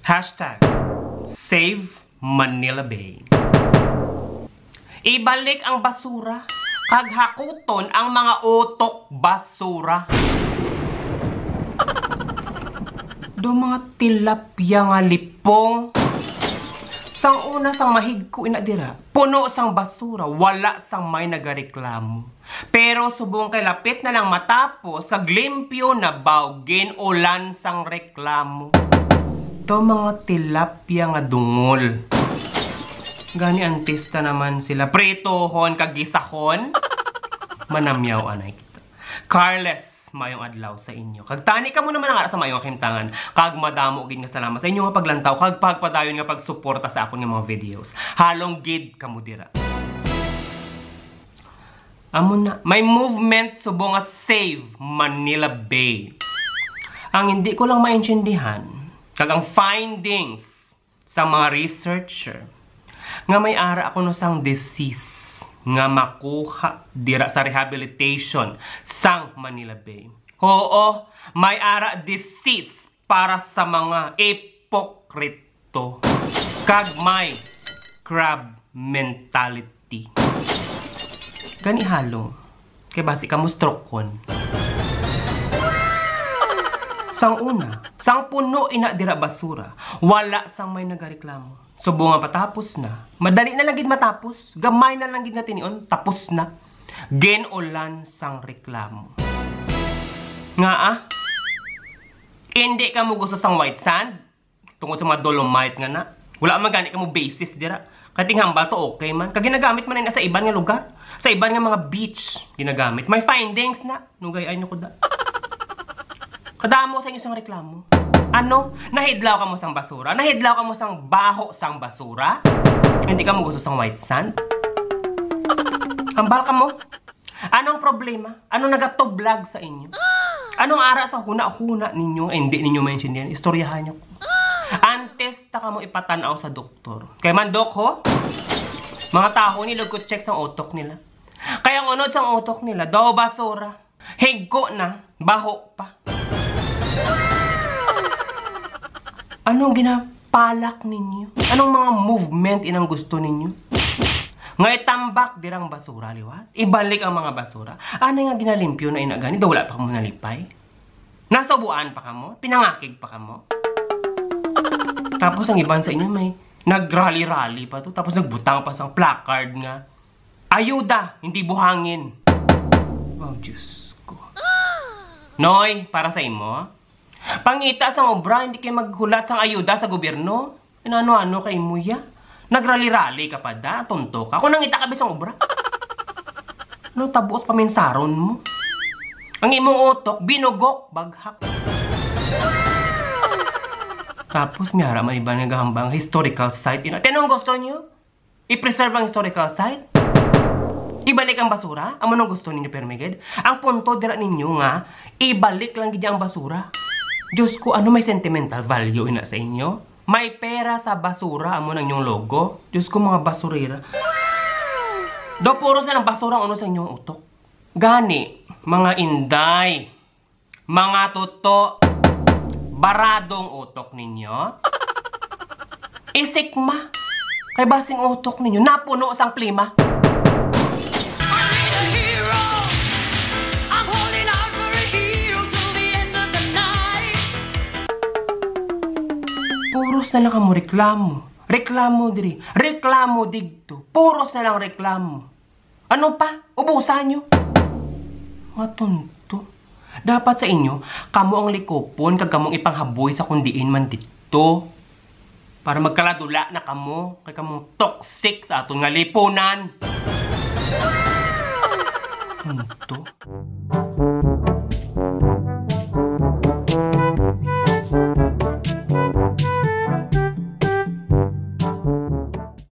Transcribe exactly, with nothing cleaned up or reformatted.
Hashtag Save Manila Bay. Ibalik ang basura, kag hakuton ang mga utok basura. Do mga tilapia nga lipong. Sang una, sang mahigko ina dira, puno sang basura, wala sang may nagareklamo. Pero subong kay lapit na lang matapos, kag limpyo na baw, gin-ulan sang reklamo. To mga tilapia nga dungol. Gani artista naman sila. Pritohon kag gisahon. Manamyaw anay kita. Carles, mayong adlaw sa inyo. Kag tani kamo naman ang ara sa mayong kahimtangan. Kag madamo gid nga salamat sa inyo nga paglantaw kag pagpadayon nga pagsuporta sa akon nga mga videos. Halong gid kamo dira. Amo na, may movement subong nga Save Manila Bay. Ang hindi ko lang maintindihan, kag ang findings sa mga researcher, nga may ara kuno sang disease nga makuha dira sa rehabilitation sang Manila Bay. Oo, may ara disease para sa mga ipokrito kag may crab mentality. Gani halong, kay basi kamo strokon. Sang una, sang puno ina dira basura, wala sang may nagareklamo. Subong nga patapos na, madali na lang gid matapos, gamay na lang gid nga tinion, tapos na. Gin-ulan sang reklamo. Nga ah? Hindi kamo gusto sang white sand? Tungod sa mga dolomite nga na. Wala man gani kamo basis dira. Kay ting hambal to okay man. Kag ginagamit man na sa iban nga lugar. Sa iban nga mga beach, ginagamit. May findings na. Nugay ay ko da. Kadamo sa inyo sang reklamo. Ano? Nahidlaw kamo sang basura? Nahidlaw kamo sang baho sang basura? Hindi kamo gusto sang white sand? Hambal kamo? Anong problema? Anong nagatublag sa inyo? Anong ara sa huna-huna ninyo nga hindi ninyo maintindihan? Istoryahan nyo ko. Antes ta kamo ipatanaw sa doktor. Kay man, Dok, ho? Mga taho ni lugod check sang utok nila. Kay ang unod sang utok nila, daw basura. Higko na, baho pa. Anong ginapalak ninyo? Anong mga movement inang gusto ninyo? Nga itambak dirang basura, liwat? Ibalik ang mga basura? Anay nga ginalimpyo na ina gani, daw wala pa kamo nalipay? Nasubuan pa kamo? Pinangakig pa kamo? Tapos ang iban sa inyo may nagrally-rally pa to. Tapos nagbutang pa sang placard nga, "Ayuda, hindi buhangin." Oh, Diyos ko. Noy, para sa imo, pangita sang obra, hindi kayo maghulat sang ayuda sa gobyerno. Ano-ano kay mo ya? Nagrali-rali ka pa da, tonto ka. Kung nangita ka bisang obra, ano tabuos paminsaron mo? Ang imong utok, binugok, baghak. Tapos may ara man iba nga gahambang historical site. Ina, tinong gusto niyo? I-preserve ang historical site? Ibalik ang basura? Amo nang gusto ninyo, permi gid? Ang punto dira ninyo nga ibalik lang gid ang basura. Diyos ko, ano may sentimental value ina sa inyo? May pera sa basura amo nang inyong logo. Diyos ko, mga basurera. Do puros na lang basura ang uno sa inyong utok. Gani, mga inday, mga tuto, baradong utok ninyo. Isikma. Kay basing utok ninyo napuno sang plima. I need a hero. I'm holding out for a hero till the end of the night. Puros na lang kamo reklamo. Reklamo diri, reklamo digto. Puros na lang reklamo. Ano pa? Ubusan nyo. Mga tonto. Dapat sa inyo, kamo ang likupon kag kamo ang ipanghaboy sa kung diin man didto. Para magkaladula na kamo, kay kamo toxic sa aton nga lipunan. Tonto.